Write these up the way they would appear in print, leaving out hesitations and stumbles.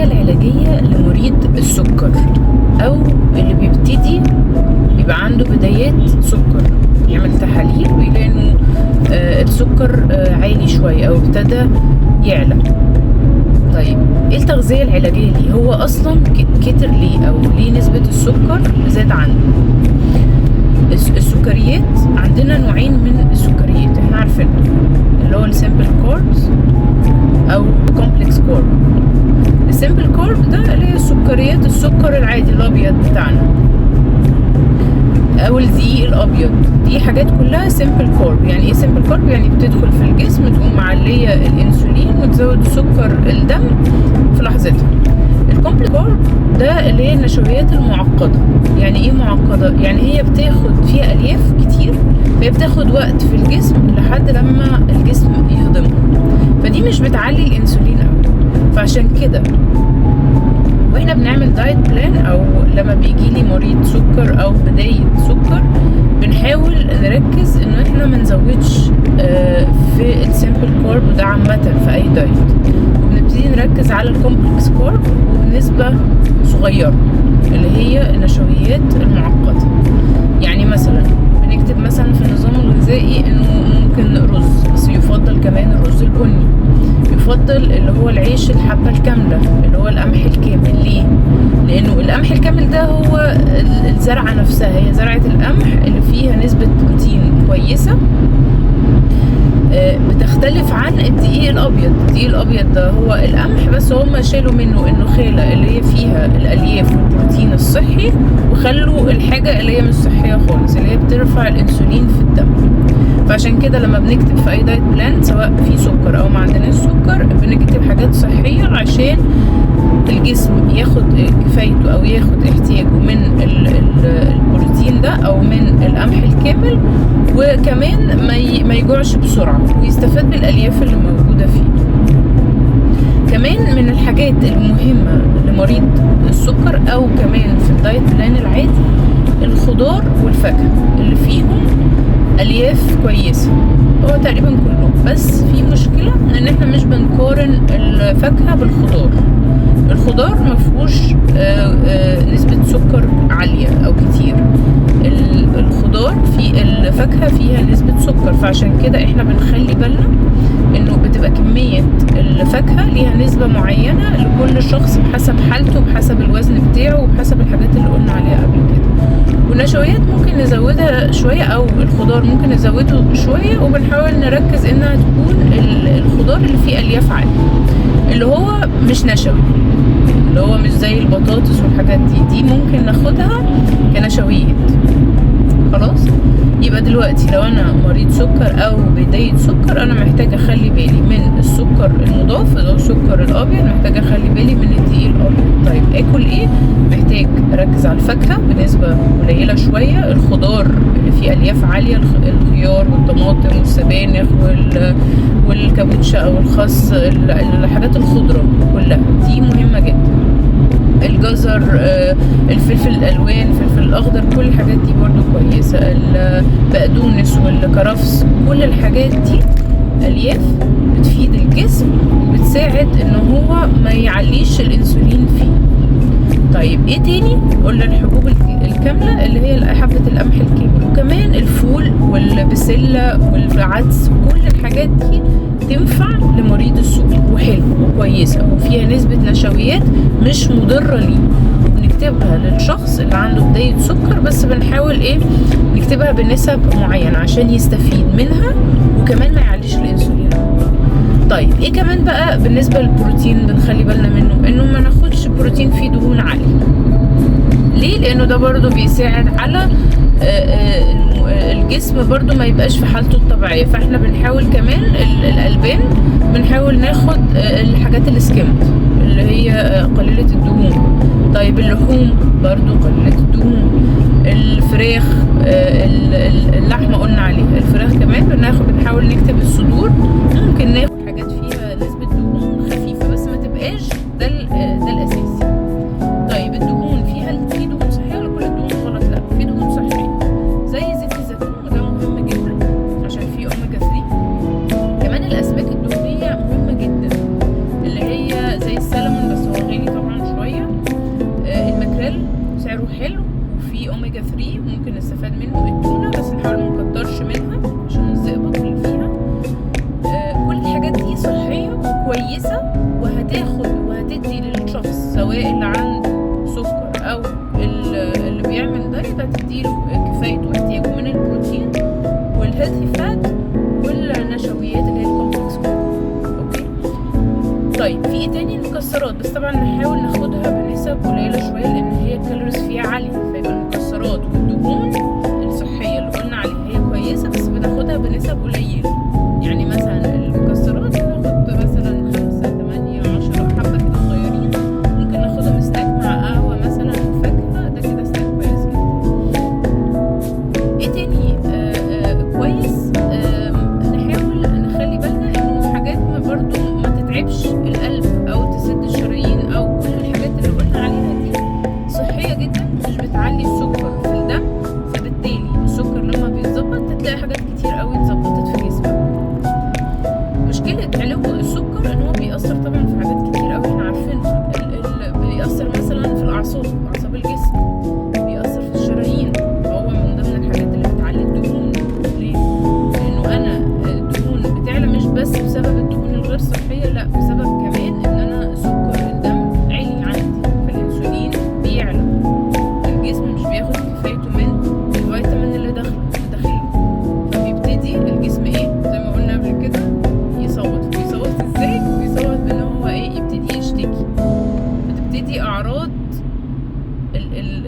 التغذية العلاجية لمريض السكر او اللي بيبتدي بيبقى عنده بدايات سكر، يعمل تحاليل ويلاقي انه السكر عالي شوية او ابتدى يعلى. طيب ايه التغذية العلاجية ليه؟ هو اصلا كتر ليه او ليه نسبة السكر زاد عنده؟ السكريات عندنا نوعين من السكريات احنا عارفينهم، اللي هو ال simple carbs او complex carb. ال simple carb ده اللي هي السكريات، السكر العادي الابيض بتاعنا او الدقيق الابيض، دي حاجات كلها simple carb. يعني ايه simple carb؟ يعني بتدخل في الجسم تقوم معليه الانسولين وتزود سكر الدم في لحظتها. ال complex carb ده اللي هي النشويات المعقدة. يعني ايه معقدة؟ يعني هي بتاخد فيها الياف كتير، فهي بتاخد وقت في الجسم لحد لما الجسم يهضمها، فدي مش بتعلي الانسولين قوي. فعشان كده واحنا بنعمل diet plan او لما بيجي لي مريض سكر او بداية سكر، بنحاول نركز ان احنا ما نزودش في ال simple carb، وده عامة في اي diet، وبنبتدي نركز على ال complex carb وبنسبة صغيرة اللي هي النشويات المعقدة. يعني مثلا بنكتب مثلا في النظام الغذائي انه ممكن رز، بس يفضل كمان الرز البني، يفضل اللي هو العيش الحبة الكاملة اللي هو القمح الكامل. ليه؟ لانه القمح الكامل ده هو الزرعة نفسها، هي زرعة القمح اللي فيها نسبة بروتين كويسة، بتختلف عن الدقيق الابيض. الدقيق الابيض ده هو القمح، بس هم شالوا منه النخاله اللي هي فيها الالياف والبروتين الصحي، وخلوا الحاجة اللي هي مش صحية خالص اللي هي بترفع الانسولين في الدم. فعشان كده لما بنكتب في اي diet plan سواء في سكر او ما عندناش سكر، بنكتب حاجات صحية عشان الجسم ياخد كفايته او ياخد احتياجه من البروتين ده او من القمح الكامل، وكمان ما يجوعش بسرعة ويستفاد بالالياف اللي موجودة فيه. كمان من الحاجات المهمة لمريض السكر او كمان في ال diet plan العادي، الخضار والفاكهه اللي فيهم الياف كويسة، هو تقريبا كله، بس في مشكلة ان احنا مش بنقارن الفاكهة بالخضار. الخضار مفهوش نسبه سكر عالية او كتير، الخضار في الفاكهة فيها نسبه سكر، فعشان كده احنا بنخلي بالنا انه بتبقى كمية الفاكهة ليها نسبه معينة لكل شخص بحسب حالته بحسب الوزن بتاعه وبحسب الحاجات اللي قلنا عليها قبل كده. والنشويات ممكن نزودها شوية او الخضار ممكن نزوده شوية، وبنحاول نركز انها تكون الخضار اللي فيه الياف عالية، اللي هو مش نشوي، اللي هو مش زي البطاطس والحاجات دي، دي ممكن ناخدها كنشويات. خلاص، يبقى دلوقتي لو انا مريض سكر او بداية سكر، انا محتاجة اخلي بالي من السكر المضاف اللي هو السكر الابيض، محتاجة اخلي بالي من الدقيق الابيض. طيب اكل ايه؟ محتاج اركز على الفاكهة بنسبة قليلة شوية، الخضار اللي فيه الياف عالية، الخيار والطماطم والسبانخ والكابوتشا او الخس، الحاجات الخضرة كلها دي مهمة جدا، الجزر، الفلفل الالوان، الفلفل الاخضر، كل الحاجات دي برضو كويسة، البقدونس والكرفس، كل الحاجات دي الياف بتفيد الجسم وبتساعد ان هو ما يعليش الانسولين فيه. طيب ايه تاني؟ قلنا الحبوب الكاملة اللي هي حبة القمح الكامل، وكمان الفول والبسلة والعدس، كل الحاجات دي تنفع لمريض السكر وحلو وكويسة وفيها نسبة نشويات مش مضرة ليه. بنكتبها للشخص اللي عنده بداية سكر، بس بنحاول ايه نكتبها بنسب معينة عشان يستفيد منها وكمان ما يعليش الانسولين. طيب ايه كمان بقى بالنسبة للبروتين بنخلي بالنا منه؟ انه ما ناخدش بروتين فيه دهون عالية. ليه؟ لانه ده برضو بيساعد على انه الجسم برضو ما يبقاش في حالته الطبيعية. فاحنا بنحاول كمان الالبان بنحاول ناخد الحاجات ال skimmed اللي هي قليلة الدهون. طيب اللحوم برضو قليلة الدهون، الفراخ، اللحمة قلنا عليها، الفراخ كمان بنحاول نكتب الصدور، ممكن ناخد حاجات فيها نسبة دهون خفيفة بس ما تبقاش ده ده الأساسي. طيب الدهون فيها في دهون صحية ولا كل الدهون غلط؟ لا، في دهون صحية زي زيت الزيتون، وده مهم جدا عشان فيه أوميجا 3. كمان الأسماك الدهنية مهمة جدا اللي هي زي السلمون، بس هو غالي طبعا. اوميجا 3 ممكن نستفاد منه. التونه بس نحاول ما نكترش منها عشان الزئبق اللي فيها. كل الحاجات دي صحية وكويسة، وهتاخد وهتدي للشخص سواء اللي عنده سكر او اللي بيعمل diet، هتديله كفايته واحتياجه من البروتين وال healthy fat والنشويات اللي هي ال complex. okay، طيب في ايه تاني؟ المكسرات، بس طبعا نحاول ناخدها بنسب قليله شوية لان هي ال calories فيها عالية. فيبقى المكسرات والدهون الصحية اللي قلنا عليها هي كويسة، بس بناخدها بنسب قليله. يعني مثلا المكسرات بناخد مثلا 5 8 10 حبه كده صغيرين، ممكن ناخدهم سناك مع قهوة مثلا وفاكهة، ده كده سناك كويس جدا. ايه تاني كويس؟ نحاول نخلي بالنا انه حاجات ما برضو ما تتعبش القلب او تسد الشرايين، او كل الحاجات اللي قلنا عليها دي صحية جدا، مش بتعلي السكر في الدم، فبالتالي السكر لما بيتظبط هتلاقي حاجات كتير قوي اتظبطت في جسمك. مشكلة علو السكر ان هو بيأثر طبعا في حاجات كتير قوي احنا عارفينها. بيأثر مثلا في الاعصاب، اعصاب الجسم، بيأثر في الشرايين، هو من ضمن الحاجات اللي بتعلي الدهون. ليه؟ لانه انا الدهون بتعلى مش بس بسبب الدهون الغير صحية، لا بسبب كمان ان انا سكر الدم عالي عندي، فالانسولين بيعلى، الجسم مش بياخد كفايته من الفيتامين اللي داخله، فبيبتدي الجسم ايه زي ما قلنا قبل كده يصوت. بيصوت ازاي؟ بيصوت بان هو ايه، يبتدي يشتكي، فتبتدي اعراض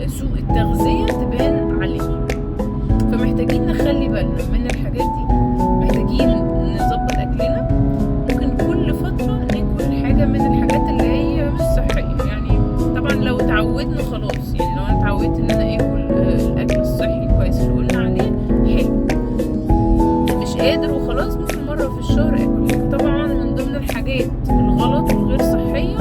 سوء التغذية تبان عليه. فمحتاجين نخلي بالنا من الحاجات دي، محتاجين نظبط اكلنا. ممكن كل فترة ناكل حاجة من الحاجات اللي هي مش صحية، يعني طبعا لو اتعودنا خلاص، يعني لو انا اتعودت ان انا اكل الاكل الصحي الكويس اللي قلنا عليه حلو، مش قادر وخلاص ممكن مرة في الشهر اكل حاجة. طبعا من ضمن الحاجات الغلط والغير صحية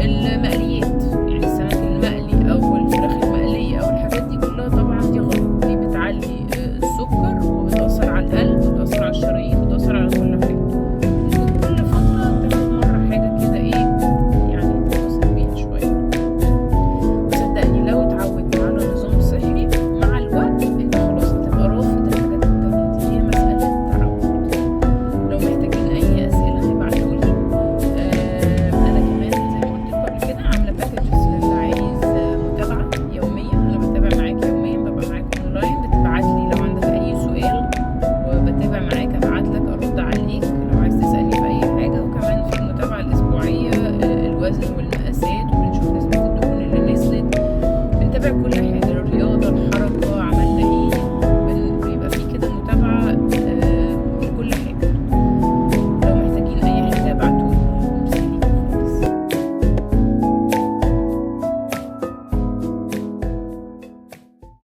المقليات، يعني السمك المقلي او الفراخ المقلية او الحاجات دي كلها، طبعا دي غلط، دي بتعلي السكر وبتأثر على القلب وبتأثر على الشرايين وبتأثر على كل حاجة. ممكن كل فترة تاخد مرة حاجة كده ايه يعني تتبسط بيها شوية. وصدقني لو اتعودت على نظام صحي مع الوقت انت خلاص هتبقى رافض الحاجات التانية دي، هي مسألة تعود. لو محتاجين اي اسئلة ابعتولي. انا كمان زي ما قلت لكم قبل كده عاملة packages للي عايز متابعة يومية، انا بتابع معاك يوميا، ببقى معاك اونلاين، بتبعتلي لو عندك اي سؤال وبتابع معاك، ابعتلك ارد عليك لو عايز تسألني في اي حاجة. وكمان في المتابعة الاسبوعية الوزن والمقاسات، وبنشوف نسبة الدهون اللي نزلت، بنتابع كل حاجة.